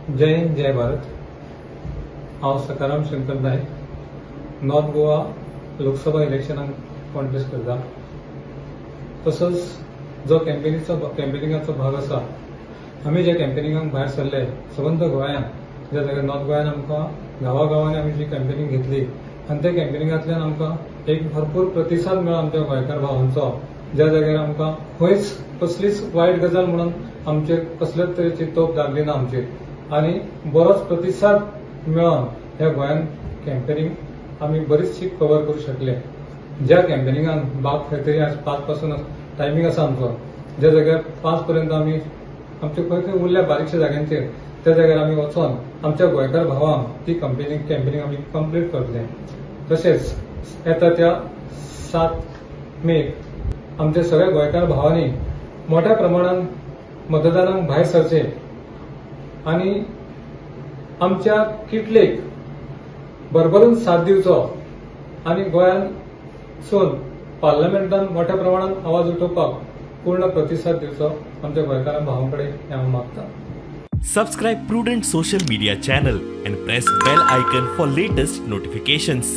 जय हिंद, जय भारत. हांव Sakaram Shankar Naik, north Goa Lok Sabha इलेक्शनाक contest करता. तसोच जो कॅम्पेनिंगाचो भाग आसा, आमी ज्या कॅम्पेनिंगाक भायर सरले सबंद गोंयांत, ज्या जाग्यार नॉर्थ गोंयान आमकां गांवागांवांनी आमी जी कॅम्पेनिंग घेतली आनी त्या कॅम्पेनिंगांतल्यान आमकां एक भरपूर प्रतिसाद मेळ्ळो आमच्या गोंयकार भावांचो, ज्या जाग्यार आमकां खंयच कसलीच वायट गजाल म्हणून आमचेर कसलेच तरेची तोप लागली ना आमचेर, आनी बरोच प्रतिसाद मेळोन ह्या गोंयान कॅम्पेनिंग आमी बरीचशी कवर करूं शकले. ज्या कॅम्पेनिंगान बाग खंय तरी आज 5 पासून टायमींग आसा आमचो, ज्या जाग्यार 5 पर्यंत आमी आमचे खंय खंय उरल्या बारीकशा जाग्यांचेर त्या जाग्यार आमी वचोन आमच्या गोंयकार भावांक ती कॅम्पेनिंग आमी कंप्लीट करतले. तशेंच येता त्या 7 मेक आमच्या सगळ्या गोंयकार भावांनी मोठ्या प्रमाणान मतदानाक भायर सरचे आनी आमच्या किटलेक भरभरून साथ दिवचो आनी गोंयांतसून पार्लमेंटान मोठ्या प्रमाणान आवाज उठोवपाक पूर्ण प्रतिसाद दिवचो आमच्या गोंयकारां भावां कडेन हें हांव मागता. Subscribe Prudent social media channel and press bell icon for latest notifications.